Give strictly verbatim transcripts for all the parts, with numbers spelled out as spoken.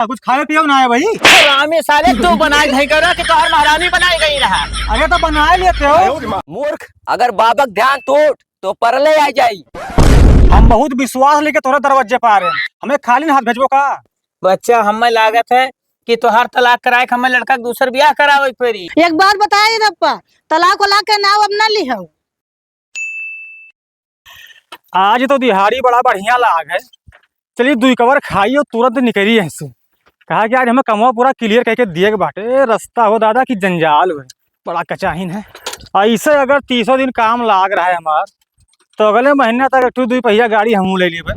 कुछ खाए पियो ना है भाई। हरामी साले, तू बनाए नहीं करो कि तोहर महारानी बनाई गई रहा। अरे तो बनाए लेते हो। मूर्ख, अगर बाबक ध्यान टूट तो परले आ जाई। हम बहुत विश्वास लेके तोहरे दरवाजे पर आ रहे हैं, हमें खाली हाथ भेजबो का? बच्चा, हमें लागत है कि तोहार तलाक कराए के हमें लड़का के दूसर बियाह करावे के पड़ी। एक बात बताई रप्पा, तलाक वलाक के नाव अब ना लिहो। आज तो दिहाड़ी बड़ा बढ़िया लाग है, चली दुई कवर खाई और तुरंत निकली यहाँ से। कहा कि आज हमें कमवा पूरा clear करके दिए के बाटे, रास्ता हो दादा कि जंजाल हुए, बड़ा कचाहिन है। ऐसे अगर तीसों दिन काम लाग रहा है हमार, तो अगले महीना तक एक ठो दुई पहिया गाड़ी हमहूँ ले लेबे।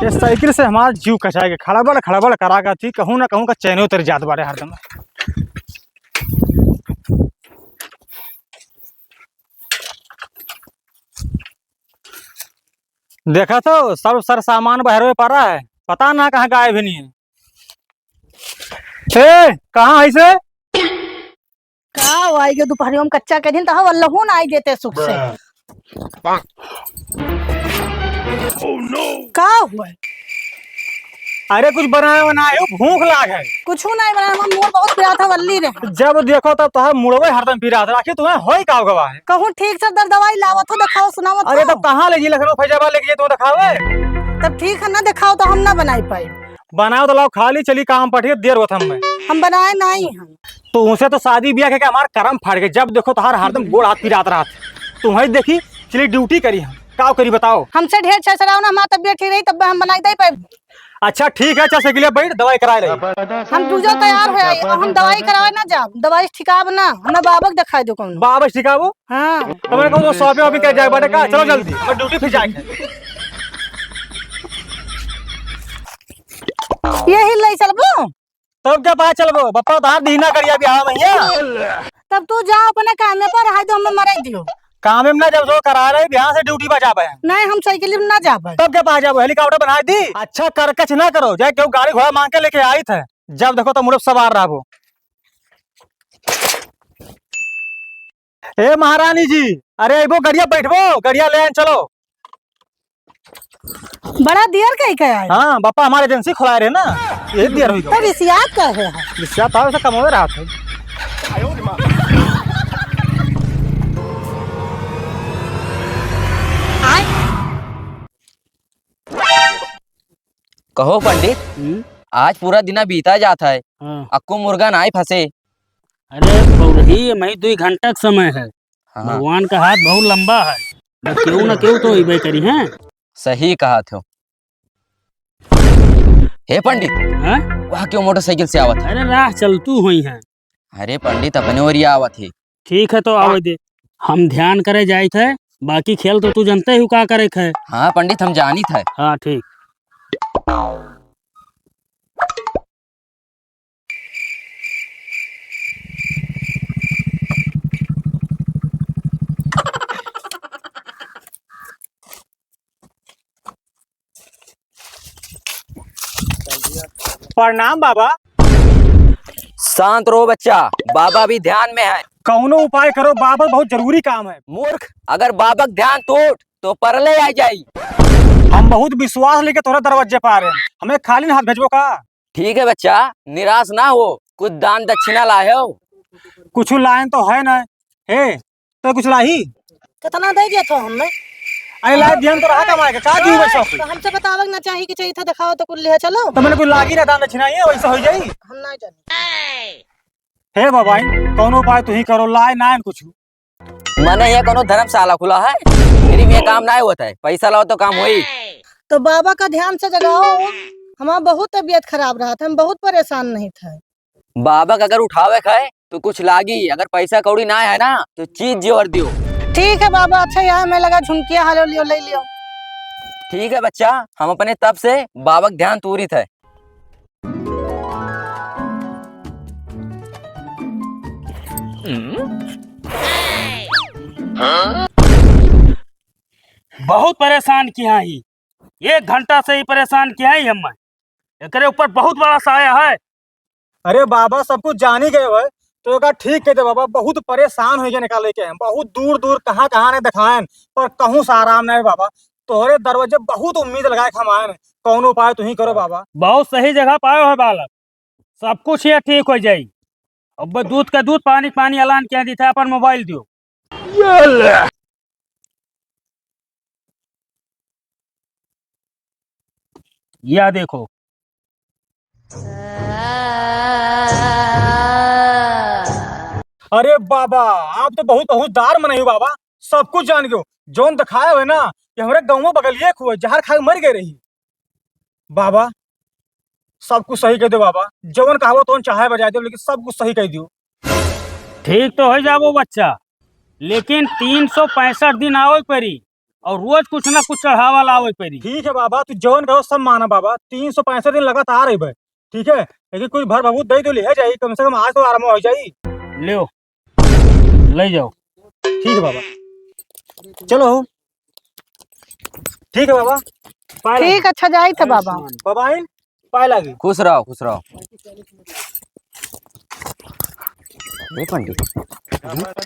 ये साइकिल से हमार जीव कचाए के खड़बड़ खड़बड़ करा करत ही, कहूँ ना कहूँ का चैने उतर जात बाटे हरदम। देखा तो सब सर सामान बहरवे पड़ा है, पता ना कहाँ गायब ही नहीं है। ए, कहाँ है से? का हो, आई के दुपहरियो में कच्चा के दिन, तहाँ वल्लहू ना आई देते सुख से। का हुआ? अरे कुछ बनाए बनाए हो, भूख लाग है। कुछ नहीं बनाए, हमार मूड़ बहुत पिरात है, वल्ली रहे। जब देखो तब तोहार मुड़वे हरदम पिरात है, आखिर तुम्हें होई का गवा है? कहूँ ठीक से दर दवाई लावत हो, देखाओ सुनावत अरे हो। तब कहाँ ले जी, लखनऊ फैजाबाद लेके जी तुम्हें देखावे? तब ठीक है ना, देखाओ तो हम ना बनाई पाई। बनाओ तो लाओ, खाली चली काम पटिए, देर होत हमें। हम बनाए नहीं हम। तो उनसे तो शादी ब्याह के हमार करम फाड़ गए, जब देखो तोहार हरदम गोड़ हाथ पिरात रहत। तुम्हें देखी, चली ड्यूटी करी हम, का करी बताओ? हमसे ढेर छछराओ ना, हमार तबियत ठीक रही तब हम बनाई दे पाए। अच्छा ठीक है, अच्छा साइकिल बैठ, दवाई कराए ले। हम दूजो तैयार हो आई, हम दवाई करावे ना जाब, दवाई ठिकाब ना, हमें बाबक दिखाई दो कौन। बाबक ठिकाबो? हाँ। तो मैंने कहूँ तो shopping वॉपिंग कर जाए बाटे का, चलो जल्दी, मैं ड्यूटी फिर जाए। यही ले चलबो? तब क्या पता चलबो, बप्पा उधार दीना करिया बियाह में ये। तब तू जा अपने कामे पर, हाय तो हमें मरे दियो। कामे में ना जब सो करा रहे, बिहान से ड्यूटी बजा पाए। नहीं, हम साइकिल में ना जा पाए। तब क्या पता जाबो, हेलीकॉप्टर बनाए दी। अच्छा करकच ना करो, जाए क्यों गाड़ी घोड़ा मांग के लेके आई थे, जब देखो तो मुड़प सवार रहबो। ए महारानी जी, अरे अइबो गड़िया बैठबो, गड़िया ले आइन चलो। बड़ा देर कही के आए। हाँ, बापा हमारे एजेंसी खुलाए रहे ना, यही देर हुई। तो रिसियात का है? रिसियात आओ, ऐसा कमावे रहा था। कहो पंडित, हम्म? आज पूरा दिना बीता जात है, हाँ। अक्को मुर्गा नाई फंसे। अरे बउरही, मही दुई घंटा के समय है। हाँ। भगवान का हाथ बहुत लंबा है, बस केहू ना केहू तो अइबे करी, हैं? सही कहा थो। हे पंडित, हाँ? वह क्यों मोटरसाइकिल से आवत है? अरे राह चलतू होई हैं। अरे पंडित, अपने ओरिया आवत है। ठीक है, तो आवे दे। हम ध्यान करे जाइत है, बाकी खेल तो तू जनते ही का करे है। हाँ पंडित, हम जानित है। हाँ, ठीक। प्रणाम बाबा। शांत रहो बच्चा, बाबा अभी ध्यान में है। कौनो उपाय करो बाबा, बहुत जरूरी काम है। मूर्ख, अगर बाबा के ध्यान टूट तो परलय आ जाई। हम बहुत विश्वास लेके तोहरे दरवाजे पे आ रहे हैं, हमें खाली हाथ भेजबो का? ठीक है बच्चा, निराश ना हो, कुछ दान दक्षिणा लाए हो? कुछ लायन तो है ना। हे, तो कुछ लाही? कितना दे दिया था हमने? अरे लाए दिया तो रहा कमाए के, का दियो बस? तो हमसे बतावे के ना चाही कि चाहिए था, दिखाओ तो कुल लिया चलो। तो मैंने कुछ लागी ना दान दक्षिणा, ये वैसा हो जाई। हम ना जानी। हे बाबा, कौनो उपाय तू ही करो, लाए ना कुछ। मने ये कोनो धर्मशाला खुला है? फ्री में काम नाय होत है, पैसा लाओ तो काम होई। तो बाबा का ध्यान से जगाओ, हमार बहुत तबीयत खराब रहत है, हम बहुत परेशान नहीं थे। बाबा का अगर उठावे का है तो कुछ लागी, अगर पैसा कौड़ी ना है ना तो चीज जेवर दियो। ठीक है बाबा, अच्छा यहाँ में लगा झुमकिया हालो लियो, ले लियो। ठीक है बच्चा, हम अपने तप से बाबा का ध्यान तूरित है। बहुत परेशान किया ही, एक घंटा से ही परेशान किया ही हमें। एकरे ऊपर बहुत बड़ा साया है। अरे बाबा, सब कुछ जानी गए है, तो एका ठीक कह दे बाबा, बहुत परेशान हो गए निकाले के हम, बहुत दूर दूर कहाँ कहाँ नहीं दिखाएन, पर कहूँ से आराम नहीं बाबा। तोहरे दरवाजे बहुत उम्मीद लगाए के हम आएन, कौनो उपाय तू ही करो बाबा। बहुत सही जगह पायो है बालक, सब कुछ ये ठीक होइ जाई। अब दूध का दूध, पानी का पानी, अलान क्या दी था, अपन मोबाइल दियो। या देखो। अरे बाबा, आप तो बहुत पहुँचदार मनई हो बाबा, सब कुछ जान गयो। जौन दिखाए हुए ना कि हमरे गाँव में बगलिए एक हुए जहर खाए मर गए रही। बाबा, सब कुछ सही कह दो बाबा, जवन कहबो तवन चाहे बजाय दो, लेकिन सब कुछ सही कह दियो। ठीक तो हो जाबो बच्चा, लेकिन तीन सौ पैंसठ दिन आवे परी और रोज कुछ ना कुछ चढ़ावा लावे परी। ठीक है बाबा, तू जवन कहो सब माना बाबा, तीन सौ पैंसठ दिन लगातार अइबे, ठीक है, लेकिन कुछ भर भभूत दे दो, लिहे जाई, कम से कम आज तो आराम हो जाई। लियो, ले जाओ। ठीक है बाबा, चलो। ठीक है बाबा, पाए लागी। ठीक, अच्छा, जाई थे बाबा। बाबा आइन, पाए लागी। खुश रहो, खुश रहो। ए पंडित,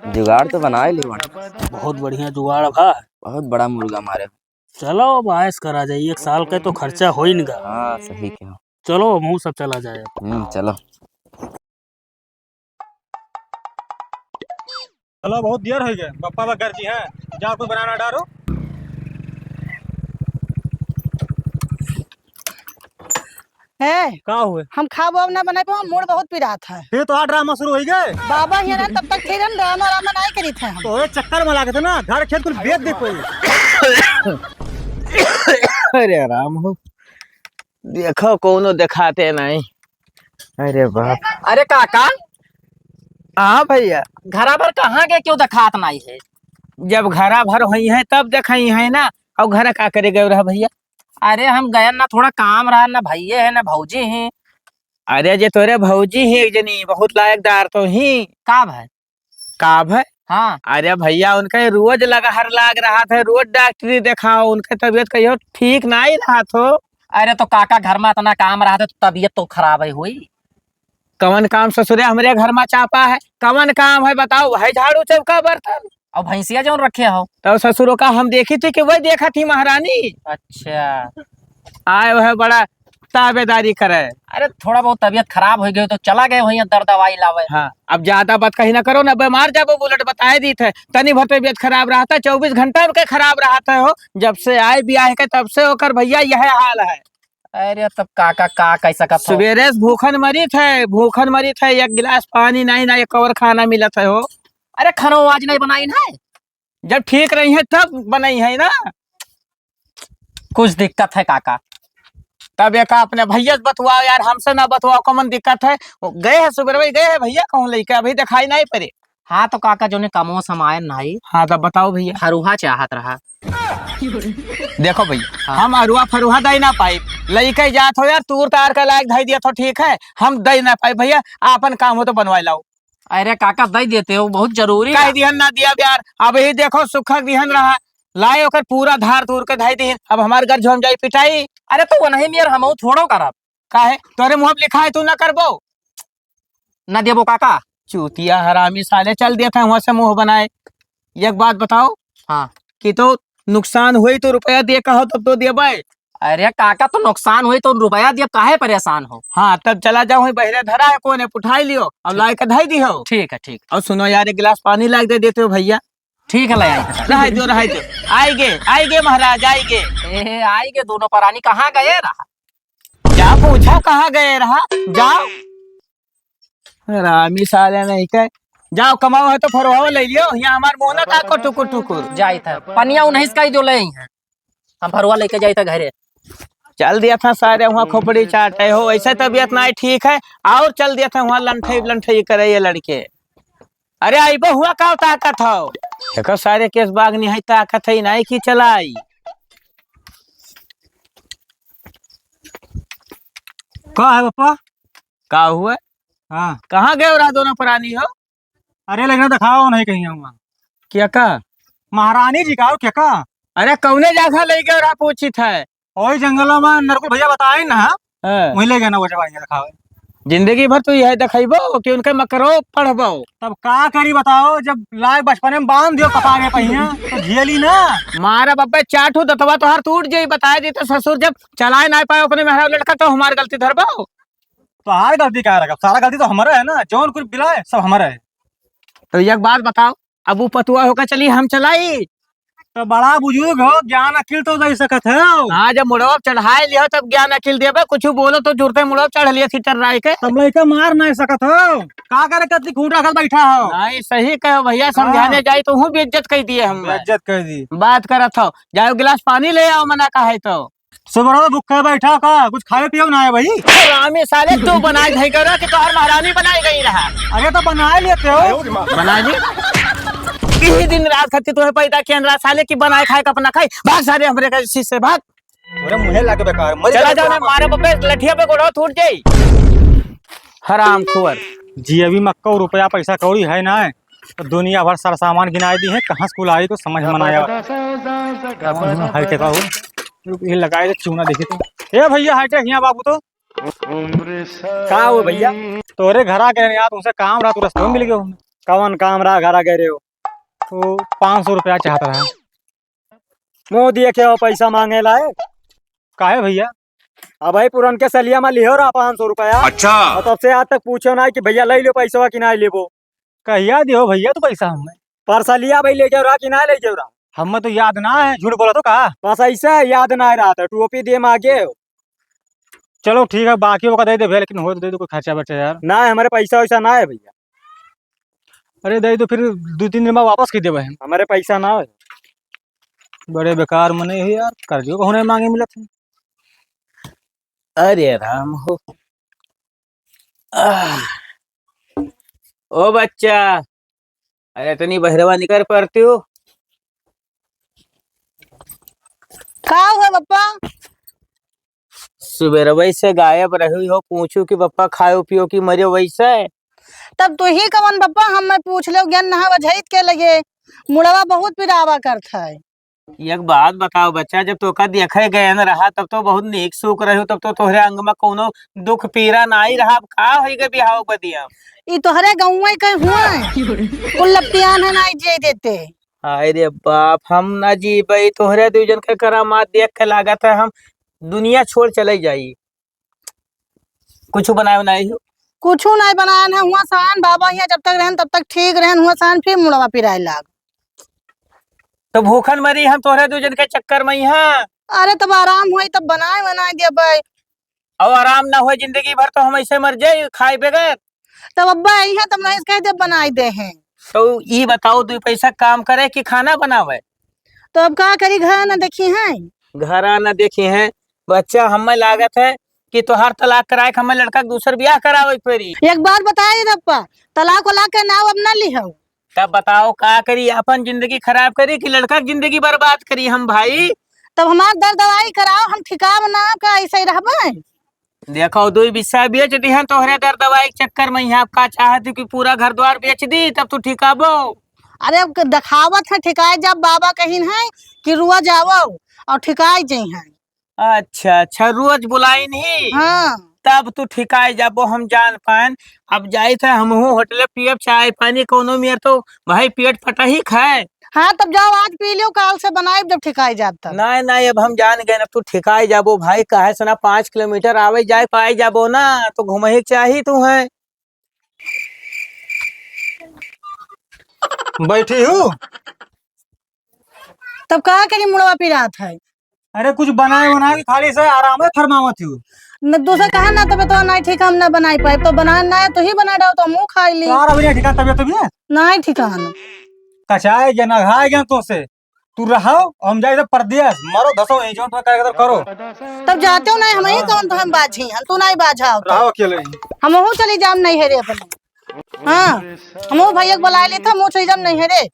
जुगाड़ तो बनाए ली पंडित। बहुत बढ़िया जुगाड़ बा। बहुत बड़ा मुर्गा मारे। चलो, अब ऐश करा जाई, एक साल के तो खर्चा होई न गा। हाँ, सही कहो। चलो, हमहू सब चला जाए। हम्म, चलो। चलो, बहुत देर होइ गए, पप्पा बगर जी हैं, जा कुछ बनाना डारो। ए, का हुए? हम खाबो अब ना बनाई पाओ, मूड बहुत पिरात है। फिर तो आ ड्रामा शुरू होइ गए। बाबा हियाँ रहन तब तक फिर हम ड्रामा, ड्रामा नहीं करी थे हम। तो ये चक्कर में लागत है ना, घर खेत कुल बेच दे कोई। अरे राम हो, देखो कौनो देखाते नहीं। अरे बाप। अरे काका। हाँ भैया। घरा भर कहाँ गए, क्यों देखात नहीं है? जब घरा भर होई है तब देखई है ना, और घर का करे गए रहा भैया? अरे हम गए ना, थोड़ा काम रहा, ना भैये है ना भौजी हैं। अरे जे तोरे भौजी ही एक जनी बहुत लायकदार तो ही। का भाई? का भाई? हाँ। अरे भैया उनका रोज लगहर लाग रहा था, रोज डॉक्टरी देखाओ, उनका तबीयत कहियो ठीक नहीं रहा थो। अरे तो काका घर में इतना काम रहा था तो तबीयत तो खराब है हुई। कवन काम ससुरे हमरे घर में चापा है? कवन काम है बताओ? है झाड़ू चौका बर्तन? और भैंसिया जौन रखे हो? तो ससुरों का हम देखी थी कि वही देखा थी महारानी। अच्छा। आए वह बड़ा ताबेदारी करे। अरे थोड़ा बहुत तबीयत खराब हो गई तो चला गए वहीं अंदर दवाई लावे। हाँ, अब ज्यादा बात कहीं ना करो ना, बीमार जाबो बुलेट बताए दी थे। तनी भर तबीयत खराब रहता, चौबीस घंटा उनके खराब रहता हो। जब से आए बियाह के तब से ओकर भैया यह हाल है। अरे तब काका का कह सकत हो? सुबेरे से भूखन मरी थे, भूखन मरी थे, एक गिलास पानी नहीं ना एक और खाना मिलत है हो। अरे खानो आज नहीं बनाई ना। जब ठीक रही है तब बनाई है ना। कुछ दिक्कत है काका। तब एक अपने भैया से बतवाओ यार, हमसे ना बतवाओ, कौन दिक्कत है? वो गए हैं सुबेरे, गए हैं भैया कहूँ लेके, अभी दिखाई नहीं पड़े। हाँ तो काका जो ने कमो समायन नहीं। हाँ तो बताओ भैया। फरुहा चाहत रहा। देखो भैया, हाँ। हम अरुआ फरुहा दे ना पाई, लइके जात हो यार, तूर तार का लायक धई दिया तो ठीक है, हम दे ना पाई भैया, आपन काम हो तो बनवाए लाओ। अरे काका दे देते हो, बहुत जरूरी कह रहा। दिहन ना दिया यार, अब ही देखो सुखक दिहन रहा, लाए ओकर पूरा धार तूर के धई दिहन, अब हमार घर झोम जाई पिटाई। अरे तो वो नहीं मेर हम थोड़ो करब। काहे तोरे मुँह पे लिखा है तू ना करबो? ना देबो काका। चूतिया हरामी साले, चल देत है वहाँ से मुँह बनाए। एक बात बताओ। हाँ। कि तो नुकसान हुई तो रुपया दे कहो तब तो देबे। अरे काका तो नुकसान हुई तो रुपया दे, काहे परेशान हो? हाँ तब चला जाओ, वहीं बहरे धरा है कोने, उठाई लियो और ठीक। लाए के धई दियो। ठीक है, ठीक। और सुनो यार एक गिलास पानी लाए दे देते हो भैया। ठीक है, ले आई। रह दो, रह दो। आएगे, आएगे महाराज, आएगे। ए, आएगे दोनों परानी, कहाँ गए रहा? क्या पूछा, कहाँ गए रहा? जाओ। हरामी साले नहीं कहे। जाओ, कमाओ है तो फरवाओ ले लियो। यहाँ हमार मुँह ना ताको टुकुर टुकुर। जाई था। पनिया उन्हीं से कही दो ले आई हैं। हम फरवा लेके जाई था घरे। चल दिया था सारे वहाँ खोपड़ी चाटे हो। ऐसे तबीयत नहीं ठीक है। और चल दिया था वहाँ लंठई लंठई करे ये लड़के। अरे अइबो हुआ का ताकत हो? देखो सारे केस बाग निहाई ताकत है, नहीं की चलाई। का है पापा? का हुआ? हाँ। कहाँ गए रहा दोनों प्राणी हो? अरे लेकिन दिखाओ नहीं कहीं हुआ। क्या का? महारानी जी का हो क्या का? अरे कौने जगह ले गए रहा पूछी था। ओही जंगल में नरकुल भैया बताए ना, हाँ। वहीं ले गए ना वो जवाई दिखावे। जिंदगी भर तू यही दिखाइबो कि उनके मकरो पढ़बो। तब का करी बताओ, जब लाए बचपने में बांध दियो कपारे पहिया, तो झेली ना। मारा बब्बे चार ठो दतवा तोहार टूट जाई, बताए दी तो ससुर जब चलाए ना पाए अपने मेहरा लड़का तो हमार गलती धरबो। तोहार गलती का रखब? सारा गलती तो हमरे है ना, जौन कुछ बिलाए सब हमरे है। तो एक बात बताओ, अब उ पतुआ होकर चली, हम चलाई? तो बड़ा बुजुर्ग हो, ज्ञान अकिल तो दे सकत हो। हाँ, जब मुड़वा चढ़ाए लियो तब ज्ञान अकिल देबे, कुछ बोलो तो जुरते मुड़वा चढ़ लियो थी चर्राई के। तब लइके मार नहीं सकत हो, का करे कतली खूंटा खात बैठा हो? नहीं, सही कहो भैया, समझाने हाँ। जाई तो हूँ बेइज्जत कर दिए हम। बेइज्जत कर दी। बात करत हो, जाओ गिलास पानी ले आओ, मना का है तो। सुबह भूखे बैठा का, कुछ खाए पियो ना है भाई। हरामी साले, तू बनाए खाई करो कि तोहर महारानी बनाई गई रहा? अरे तो बनाए लेते हो। बनाए ली। यही दिन रात खाती तुम्हें पैदा किया रहा साले कि बनाए खाए का अपना खाई। भाग साले हमरे का इसी से भाग। अरे मुझे लगे बेकार, मर चला गया जाओ ना, तो मारे बब्बे लठिया पे गोड़ो टूट जाई। हराम खोर। जी अभी मक्का रुपया पैसा कौड़ी है ना है। तो दुनिया भर सारा सामान गिनाए दी है, कहाँ से कुल आई को समझ में ना आया। कौन है हाईटेक हो? ये लगाए दे चूना देखी तो। ए भैया हाईटेक यहाँ बाबू तो। का हो भैया? तोरे घर आ गए यार, तुमसे काम रहा, तू रस्ते में मिल गए हो। कौन काम रहा, घर आ गए रहे हो? तो पाँच सौ रुपया चाहता रहा। मुँह दिए के हो, पैसा मांगे लाए? काहे भैया? अब भाई पुरन के सलिया में लिहो रहा पाँच सौ रुपया। अच्छा। और तब से आज तक पूछो ना कि भैया ले लो पैसा कि ना लेबो। कहिया दियो भैया तू पैसा हमें? परसलिया भाई ले गयो रहा कि ना ले गयो रहा? हमें तो याद ना है, झूठ बोला तो का? बस ऐसा है, याद ना रहा था, टोपी दे मांगे हो। चलो ठीक है, बाकी ओका दे दे भैया, लेकिन हो तो दे दो कोई खर्चा बर्चा यार। ना है, हमारे पैसा वैसा ना है भैया। अरे दे दो फिर, दो तीन दिन बाद वापस कर देबे हम। हमारे पैसा ना है। बड़े बेकार मने है यार, कर्जो को होने मांगे मिलत है। अरे राम हो। आह। ओ बच्चा, अरे तनी बहरवा निकर पड़ती हो। का हुआ बप्पा? सुबेरवै से गायब रही हो, पूछू कि बप्पा खायो पियो कि मरे वैसे। तब तू ही कवन बप्पा, हम मैं पूछ लो ज्ञान नहा बझाइत के लगे, मुड़वा बहुत पिरावा करत है। एक बात बताओ बच्चा, जब तोका देखे गए न रहा तब तो बहुत नीक सूख रही हो, तब तो तोहरे अंग में कोनो दुख पीरा नाई रहा, अब का होई गए बिहाव बदिया? ई तोहरे गौवे के हुए, कुल लपटियान है नाई जे देते। हाय रे बाप, हम ना जीबे, तोहरे दू जन के करामात देख के लागत है हम दुनिया छोड़ चले जाई। कुछ बनाए बनाए हो? कुछ नहीं बनाए है, हुआ सान बाबा यहाँ जब तक रहन तब तक ठीक रहन, हुआ सान फिर मुड़वा पिराए लाग। तो भूखन मरी हम तोहरे दू जन के चक्कर में यहाँ। अरे तब आराम होई तब बनाए बनाए देबे। और आराम ना होई जिंदगी भर तो हम ऐसे मर जाई खाए बगैर। तब अब्बा आई है तब नहीं कह दे बनाए दे हैं। तो ई बताओ दू पैसा काम करे कि खाना बनावे? तो अब का करी, घर ना देखी हैं। घर ना देखी हैं। बच्चा, हमें लागत है कि तोहार तलाक कराए के हमें लड़का के दूसर बियाह करावे के पड़ी। एक बात बताई रप्पा, तलाक वलाक के नाव अब ना लिहो। तब बताओ का करी, अपन जिंदगी खराब करी कि लड़का की जिंदगी बर्बाद करी हम भाई? तब हमार दर दवाई कराओ, हम ठिकाब ना का ऐसे ही रहबे? देखो, दुई बिस्सा बेच दिहन तोहरे दर दवाई के चक्कर में। यहाँ का चाहत कि पूरा घर द्वार बेच दी तब तू ठिकाबो? अरे अब देखावत है ठिकाए जब बाबा कहिन है कि रुआ जाओ और ठिकाए जइहैं। अच्छा, अच्छा, रोज बुलाइन ही? हाँ। तब तू ठिकाए जाबो, हम जान पाएन। अब जाइत है हमहू होटले पियब चाय पानी, कोनो मेर तो भाई पेट पटही खाए। हाँ, तब जाओ आज पी लियो, काल से बनाइब जब ठिकाए जाब तब। नहीं, नहीं, अब हम जान गए, अब तू ठिकाए जाबो भाई, काहे से ना पाँच किलोमीटर आवे जाए पाए जाबो ना, तो घूमही के चाही तू है। बैठी हूँ। तब का करी मुड़वा पिरात है? अरे कुछ बनाए बनाए के खाली से आराम है फरमावत हूँ। न दूसरा कहा ना तबे तो नहीं ठीक हम ना बनाई पाए, तो बना ना है तो ही बना डाओ तो मुँह खाई ली। यार अभी नहीं ठिकान तबियत तबियत। नहीं ठिकान। कचाए गया ना खाए गया तो से। तू रहो, हम जाए तो परदेस, मरो धसो यहीं जो तुम्हें करेगा तो करो। तब जाते हो नहीं, हम ही कौन तो हम बाझी, हम तू नहीं बाझाओ तो। रहो अकेले ही। हम हूँ चली जाम नहीं है रे अपने। हाँ, हम हूँ भैया को बुला लेते, हम हूँ चली जाम नहीं है रे।